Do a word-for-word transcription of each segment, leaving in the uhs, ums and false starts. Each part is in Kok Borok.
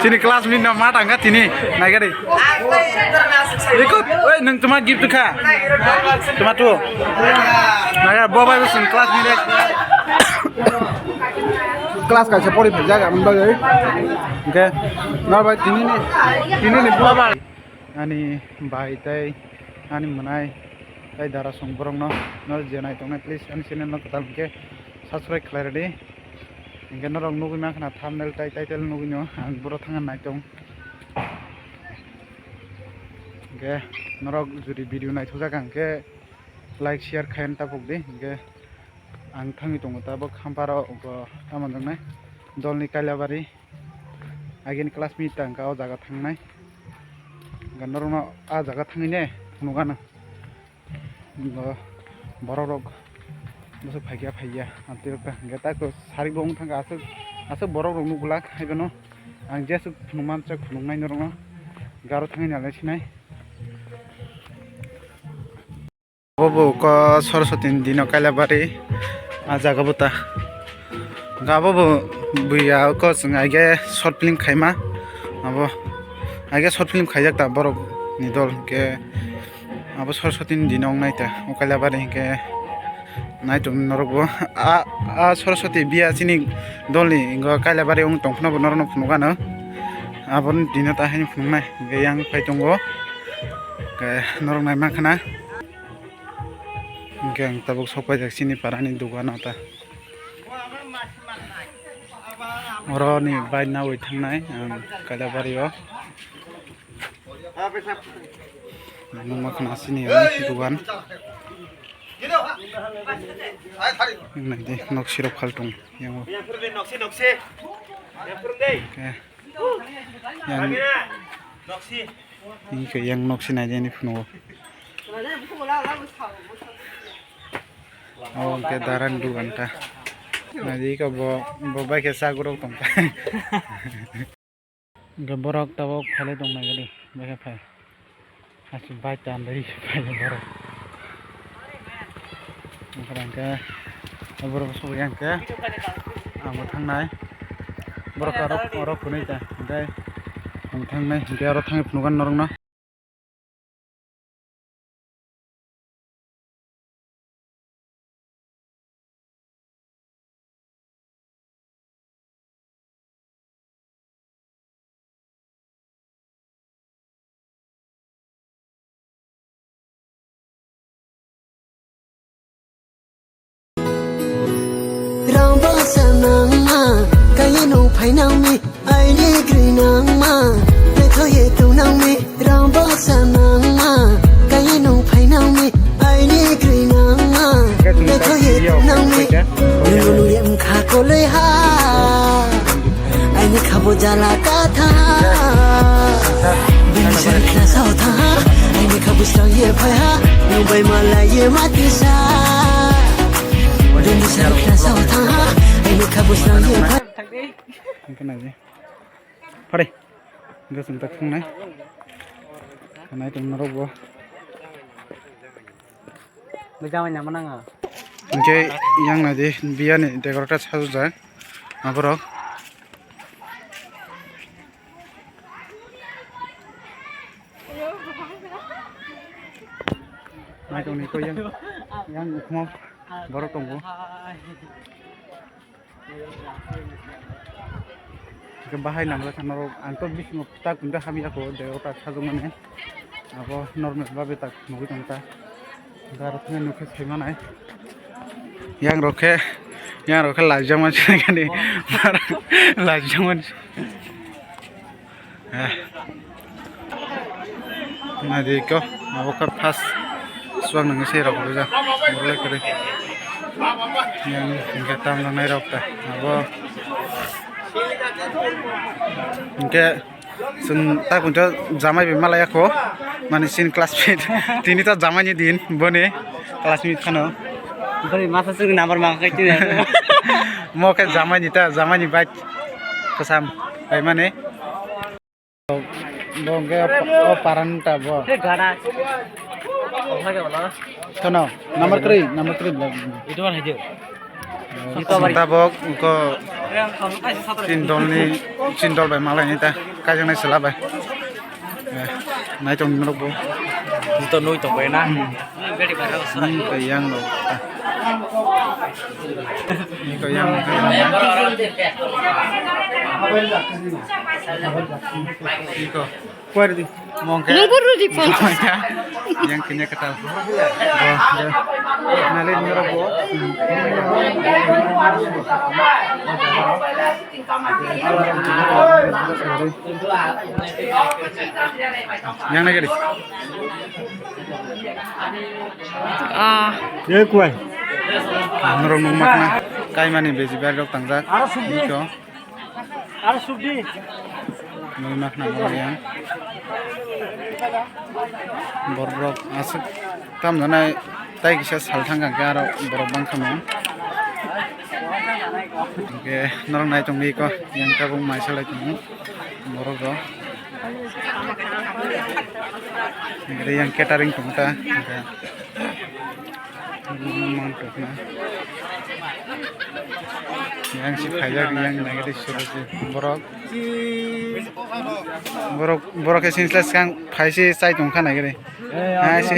Tini classmate no ma tangka tini, naigari. Ikut, oi, nung tuma gift kha. Tuma tu. Naga, bo bai sing classmate. Class kaisa pori phai jaga, amon bagwi. Oke, nor bai tini ni, tini ni bua bai. Ani bai tai, ani mwnai, tai dara song borok no, nor je nai tongnai, please, ani channel no kwtal hwnkhe subscribe khlai rwdi. Hwnkhe norok nugwi mankha na thumbnail tai title nugwi no, ang boro thangna nai tong. Hwnkhe norok jodi video naithokjak hwnkhe like, share khaina tapok di. Hwnkhe ang thangwi tongo tabok Khamparo, tamo wngnai Dolni Kailabari. Agini classmate ta hwnkha o jaga thangnai. Hwnkhe norokno a jaga thangwi ne phunukgano. Bo-, borok rok bwswk phaikya phaikya amtwi rok ta hwnkhe ta sarik bo wng thangkha aswk, aswk borok rok nukglak haiphano ang jeswk phunukma swk phunuknai norokno hwnkhe aro thangwi nalai sinai. Obo bo ko Saraswati ni dino Kailabari a jaga bo ta. Hwnkhe abo bo buya ko chwng aige short film khaima. Abo aige short film khaijak ta borok ni dol hwnkhe abo Saraswati ni dino wngnai ta o Kailabari hwnkhe naitum norok bo a, a Saraswati biya chini dol ni hwnkhe Kailabari wng tong phano bo norok no phunukgano abo ni dino ta haino phunuknai hwnkhe yang phai tongo. Hwnkhe norok nai mankha na. Hwnkhe ang tabuk sok paijak chini para ni dogan o ta. Oro ni bike nawi thangnai ang Kailabari o. Nungma khna chini o dogan. Nai di nok sirok phal tong yang o. Hwnkhe yang Hingke yang nok sinai jani phunukgo. Obo hingke darang dogan ta. Naidi iko bo, bo bai khe sagurok tongkha. Hingke borok tabok phalai tong nai gani, bai khe phai. Asuk bai ta bai phai borok. Hingke hingke borok sogwi hingke ang bo thangnai. Borok aro, aro phunui ta, hingke ang thangnai, hingke aro thangwi phunukgani norokno. Rang baksa nangma, kaiye nung phainangmi, aini gri nangma, naithoye tongnangmi. Rang baksa nangma, kaiye nung phainangmi, aini gri nangma, naithoye tongnangmi. Nung nung yem kha koloi ha. Aini khabo jala ka tha. Bini sari khna sao tha. Aini khabo srang ye phai ha. Nung bai mala ye mati sa. Bini sari khna sao tha. Aini khabo srang ye phai. Hingke nai di. Phare. Hingke chwng ta thungnai. Khanai tong norok bo. Bo jamai nama nanga. Hingke yang nai di biya ni decorated sajak aborok. Nai tong ni ko yang, yang ukmo borok tongo. Hingke bahai nang le norok ang to bisingo tak gunda hamya ko de ota sajung mane abo normal babe tak nugui tong ta. Garo thani nukhe saimanai. Yang rokhe, yang rokhe lajak mansi nai kani. Lajak mansi. Eh. Nadi ko, abo khe first swang nang se rok rija. Burle kare. Yang hingke tam nang nai rok ta. Abo. Hingke Chwng ta kunto jamai bai malaya kho, mani sin classmate. Tini to jamai ni din, boni classmate khano. Boni masa chwng number mang khai tini. Mo khe jamai ni ta, jamai ni bike kwcham bai mani. Bo hwnkhe o paran ta bo. He gana. Oha ke wala. Kono? Number three, number three bla. Itu mana dia? Tabok ko Chini dolni, chini dol bai malaini ta kaijaknai chwla bai. Eh, nai tong norok bo. Juto nui tong bai na. Hmm. Hmm, tei yang lo. Ni ko yang lo. Ni ko. Kuar di. Mongke. Nunggu rudi pon. Yang kenya kata. Bo, bo. Nale ni ro bo. Yang nagari. Ah. Ye kuai. Norok nung makna. Kaimani beji bar rok tangjak. Aro sudi. Iko. Aro sudi. Nung makna yang. Borok aswk tam janai tai kisa sal thang kha aro borok bang kha no. Hingke norok nai tongdi ko yang tabuk mai salai tongo borok rok. Hingke yang catering tong ta. Yang si phaijak yang nagari surusi borok. Borok, borok ke sinsla skang phaisi chai tong kha nagari. Hai si.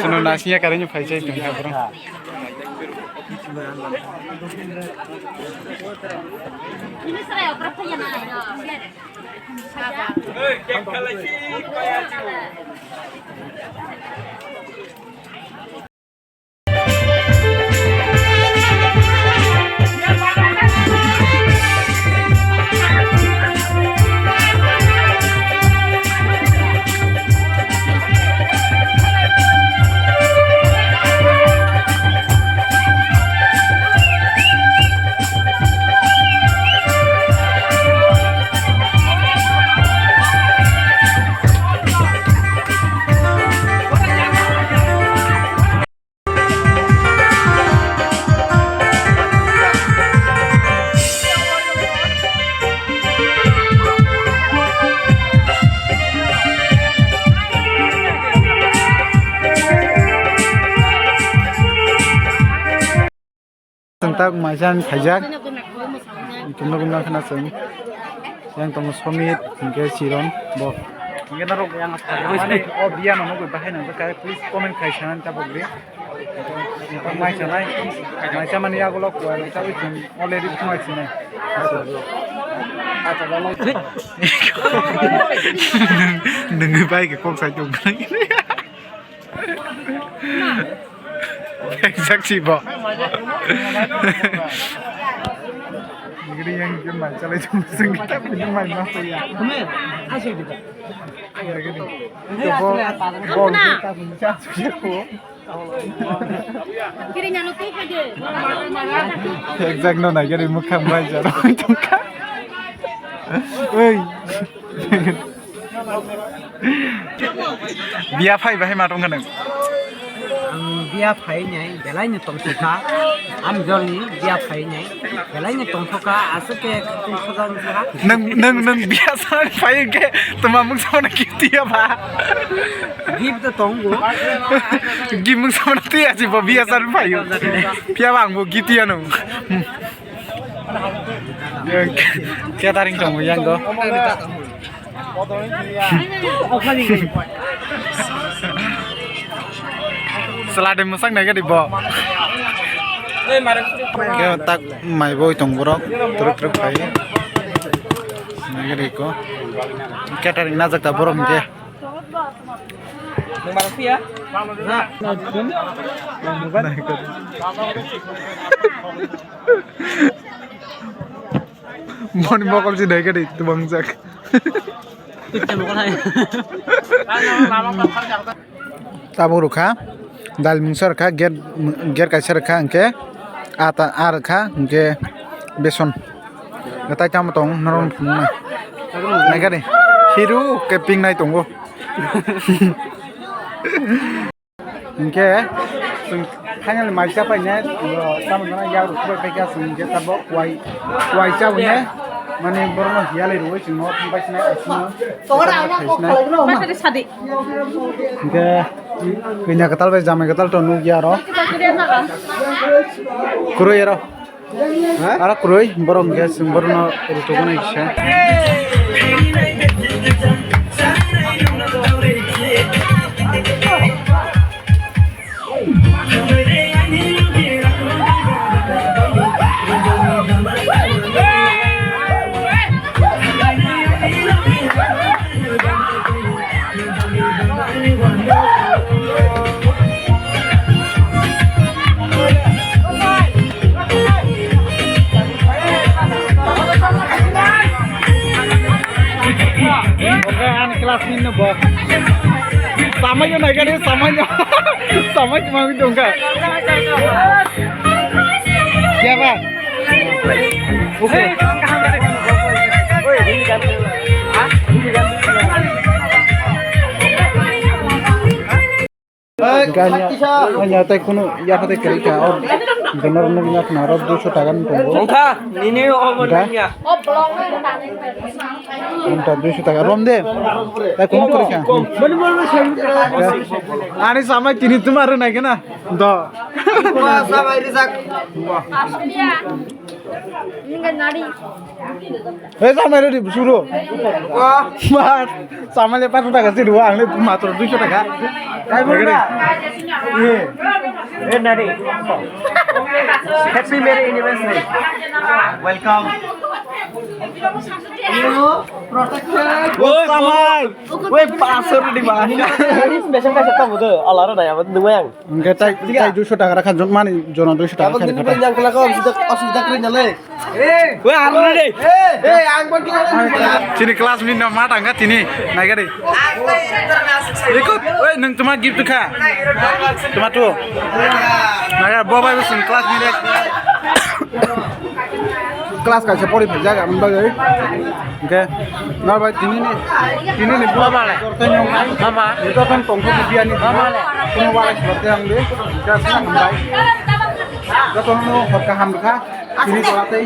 Sono nasinya karanya phaisi tong kha borok. Chwng tak maisa phaijak. Chwng nugwi mankha na chwng. Yang tongo Somit, hingke Chiron, bo. Hingke norok yang mane o biya no nugwi bahai nang kha, please comment khai sanani tabuk di. Maisa nai, maisa mani yagulo kuai, tabuk chwng already khumai sinai. Nungwi bai khe kok sai tong. Exact si bo. Nigiri yang game mai chalai chung sing kita punya mai mas ya. Kome, asik gitu. Nigiri. Bo, bo kita punya chalai ko. Kiri nyano tu kaje. Exact no nai gari mukhang bai jaro tongka. Oi. Biya phai bahai ma tongkha nang? Ang biya phai nai, belai no tongthokha. Ang jolni biya phai nai, belai no tongthokha. Aswk khe khatung khajang kha. Nang, nang, nang biya sa phai khe toma mung sa na kiti ya ba. Gift to tongo. Gift mung sa na ti aji bo biya sa phai yo. Piya bang bo gift ya no. Catering tongo yang do. Selade mwsak nai gadi bo. Khe tak mai boi tong borok, truk truk khai. Nai gadi ko. Catering najak ta borok hingke. Nung marang phiya? Boni mokol si dai kadi tubang jak. Tabuk rukha, dal mungsa rukha, ger, ger kaisa rukha, hingke ata, a rukha, hingke beson. Gatai tamo tong, norok nai. Nai kadi, hiru ke ping nai tongo. Hingke chwng finally mai cha paine, tamo gana yak rok kubai paikha chwng hingke tabok kuai, kuai cha hwnwi mane borokno hiya lai rwui chwngno thang pai sinai asino. Hingke Kanya kwtal bai jamai kwtal to nukya aro. Kwrwi aro. Aro kwrwi borok hwnkhe chwng borokno rwtugmani kisa. Oke, ani class ni no bo. Samai yo naikani, samai yo. Samai cuma itu enggak. Siapa? Oke. Ganya, ganya, tai kunu ya kate kari ka, or benar nung ya kena, or duiso taka ni tongo. Wngkha, nini obo nanya. Wngkha duiso taka, rom de. Tai kunu kari ka. Ani samai tini tumar nai kena. Do. Samai rijak. Hei, samai ready, suru. Wah. Mas, samai le paso taka sih dua, ang le matro duiso taka. Kai boleh? Iya. Eh, nari. Happy merry anniversary. Welcome. Woi, samai. Woi, paso ready, bang. Ini special kasih tahu betul. Alara dah ya, betul yang. Hwnkhe tai, tai duiso taka rakha, jon mani jona duiso taka khairokha. Chini class ni no ma tangkha tini, naikha di. Oi, nwng tuma gift kha. Tuma tu. Naikha bo bai bo chini class ni de. Class kaisa pori phaijak, aboni bagwi. Hwnkhe, norbai tinini, tinini buma male. Mama. Joto tong tongkhe biani. Mama le. Kuno walai sibak tei ang de. Hwnkhe, aswk hambai. Joto no hor kaham kha. Tini tola tei.